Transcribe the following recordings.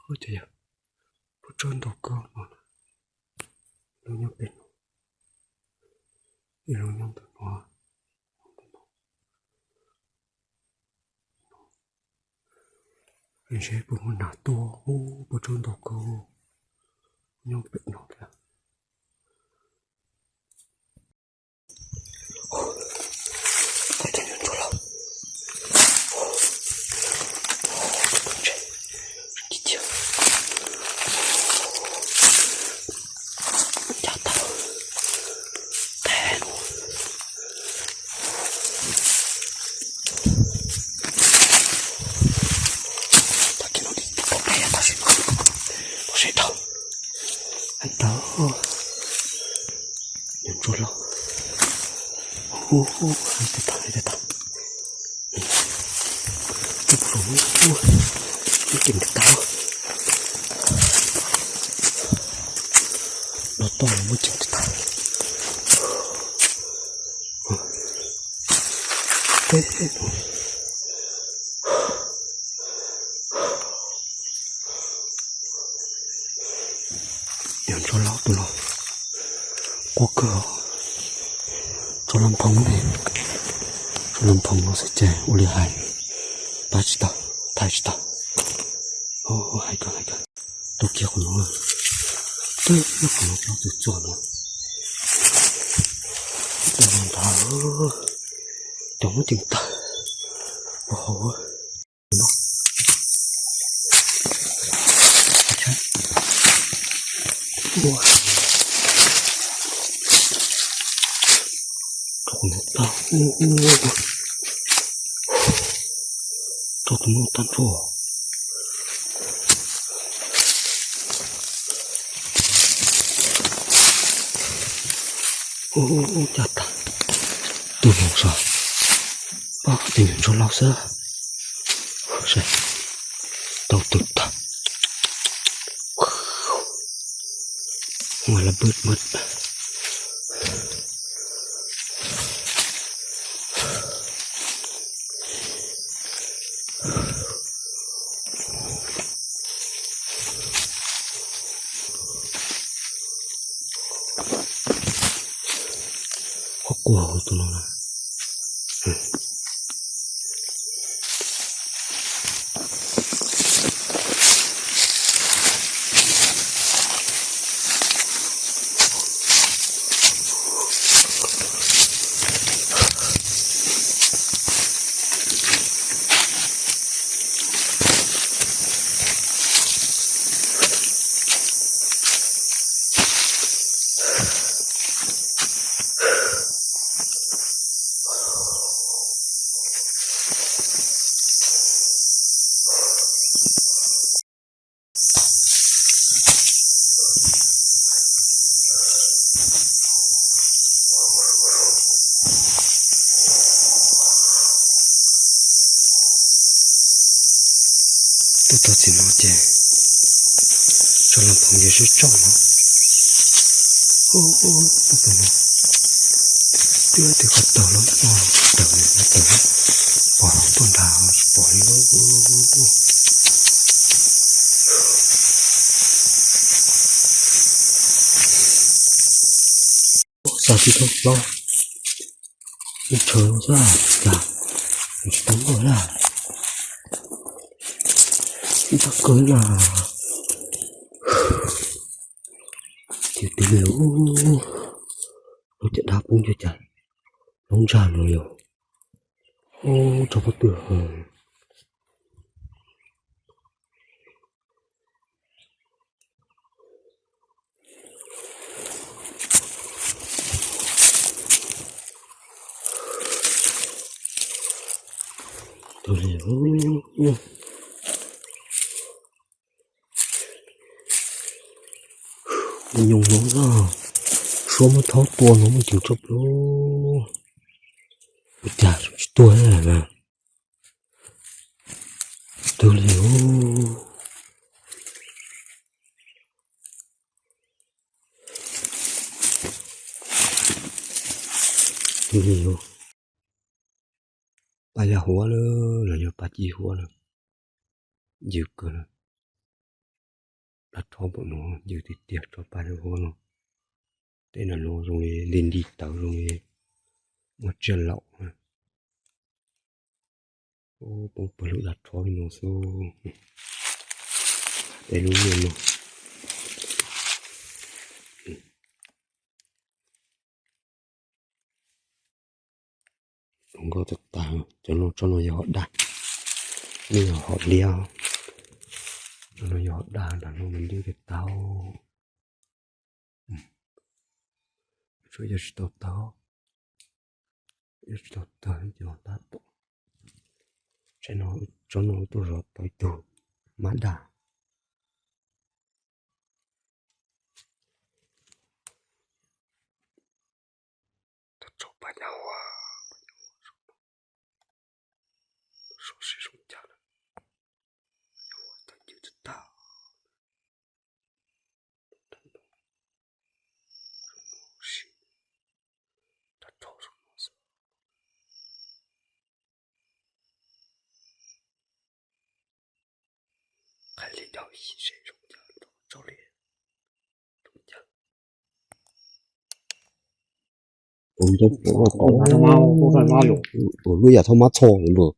Ua cas yog pob tsuas ntau kawg no, lub nyob pem no, ib lub nyob ntawm no. Ntshe puas muaj nas tuaj, pob tsuas ntau kawg, nyob pem no thiab. Tau, ntsuag lauj, hu hu, hais tias tau, hais tias tau, ub, ub, ub, muaj ceem tiag tau, los toj los muaj ceem tiag tau. Yog ntsuag lauj tus no, quaj kawg. Tsuas los phoov, tsuas los phoov no xwb ces ua li hais, pab tsis tau, thaij tsis tau. Hais kawg, hais kawg. Tuaj kiag qhov no, twb qhov no plaub txwm txuas no. Ntawd cov muab ceem tawg, ua hauv. Rau tus no tag nrho. Ua cas tag, tus no sav, tus nyuam ntsuag lauj xwb. Tau twm tag. Ua la bwt bwt. Qhov quaj tus no na. Tuaj txog txij no ces tsob laj phoom yuav sib tso no. Tuaj txog no, twb tias qhov tawg los tso, tawg li tawg, pom tuaj nrad tsis pom li. Xav tsis tau plaub, ib tshawv xwb cas tsis tau luaj na. Ib tag kawg na. Ces twb li lub caj dab poob ncuj cas lub ntsag no yog ub tso pob tw. Tus li nyoos no na, suab muab thaub tua no muaj ceem tshaj plaws. Ua cas tsis tuag na. Twg li os? Twg li os? Pas yaj huab lawm los yog pas ci huab lawm? Yws kawg na. Dav rhob npaum no ncw tiag tiag rau pab zoo no. Tej no zoo li nti nti tawv zoo li muaj tsiaj laum. Poob pawg lug dav rhob li no xwb. Tej lub niag no zoo nkauj tag tag. Cov no tsob no yog hom daj, nej yog hom liab. Cov no yog hom daj, nram no mas ncw tiag tag. Tsuas yog tsis tau tawg, yog tsis tau tawg ces tab tom, tsob no tuaj zov tau ib tug mab daj. Tau tsaug pab nyab ua, pab nyab ua zoo, zoo siab zoo cas lawm, pab nyab ua tau ncw tag tag. Zoo no, zoo no, zoo no xwb. Qhov li cov yim ze zoo cas, tsaug li zoo cas. Ua lub yam thaub mab txho npawg.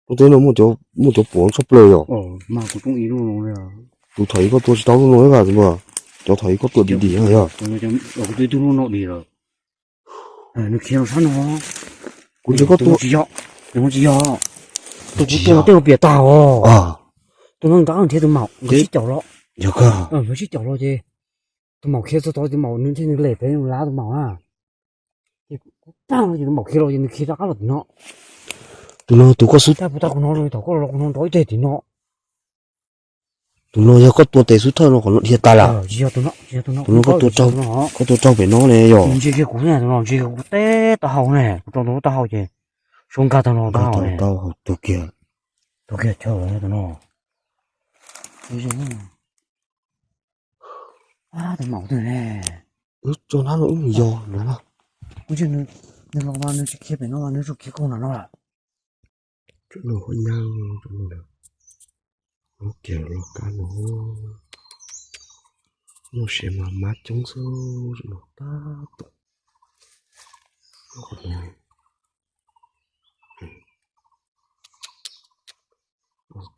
Lub teb no muaj cov puav tshaj plaws yom. Tus thaum ub koj tua tsis tau lub no ib vas npawg, cov thaum ub koj tua dim dim yog. Nws khiav rau sab no, kuv ntshe koj tua tsis yog, tus kuv tua tej ua piam tag os. Tus no nrab nrhiav tus maum nkawd sib caum los, nkawd sib caum los ces tus maum khiav txog tod, tus maum nws ntshe nws lem pem nws lav tus maum na. Ces kuv pam no ces tus maum khiav los ces nws khiav rov qab los tim no. Tus no tus koj xub, tag kuv tag kuv hnov thaum koj los kuv hnov nrov ib teg tim no. Tus no yog koj tua tes xub thawj no qhov no dhia tas lawm. Tsis yog tus no, tsis yog tus no, tus no koj tua raug pem no ne yog. Ntsia kiag kuv ne, tus no ntsia kiag kuv teb taub hau ne, kuv rau tus taub hau ces suab nkag tag no taub hau ne. Taub hau tuag kiag. Tuag kiag chaw tus no. Tus maum twg ne? Wb tso nab no wb mus yos no. Kuv ntsia nws los mas nws tsis khiav pem no mas nws tsuas khiav koog nram no lawm. Tsob no huab nyaab, tsob no lub kiag loj kab no. Noj siav mas mab coob xwb, tsob no tab tom.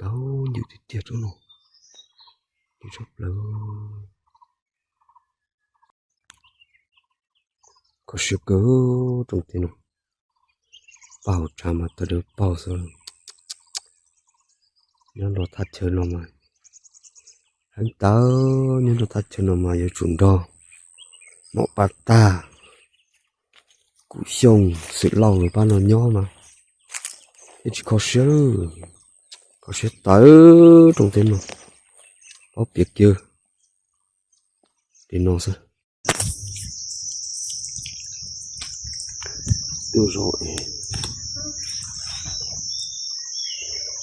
Tau ncwm tiag tiag tsob no, ncwm tshaj plaws. Kho siab kawg rooj teb no, paj hauv tsav mas tawg dawb paug xwb. Nyob rau thaj chaw no mas, heev tawv, nyob rau thaj chaw no mas yuav tsum nrog maum paj tag, kuv xyooj xwm lauj lawv pab no nyob mas, yeej tsis kho siab, kho siab tawv rooj teb no, paub piav kiag li no xwb. Tuaj zaum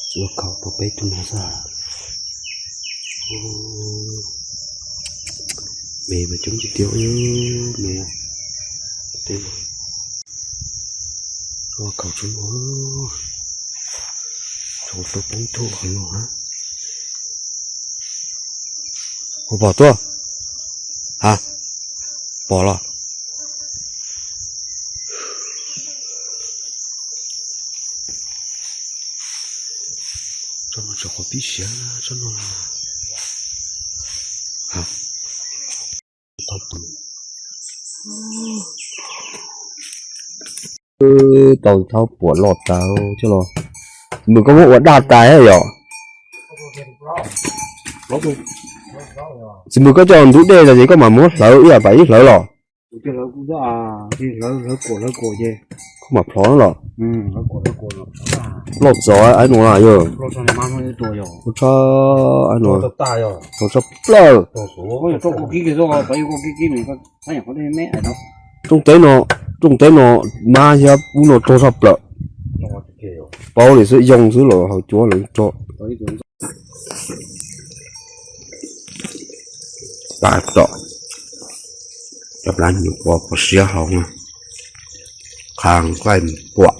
es ua khaum tau peb tug no xwb. Me mas coob tiag tiag, me, ua khaum tsob no, tau peb tug qhov no. Ua pom tuaj, ha, pom los. Tsob no tsis qhuav pib siav tsob no. Tau thaub puam loj tas thiab los. Txiv Npws koj muab ua daj tas yom? Txiv Npws koj coj ntub dej tas ces koj mam muab hlawv ib yam pam ib hlawv los. Koj mam plhov los. Loj txaus no yog. Ua tshab no, tshab plaws. Rooj teb no, rooj teb no, mab thiab ub no rog tshaj plaws. Paub li xwb, yoo xwb los haus cuab lawm rog. Tab tom cov plab nyuam qhuav siab hauv no, qha nqaij puam.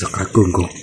rov qab kuj nkaus.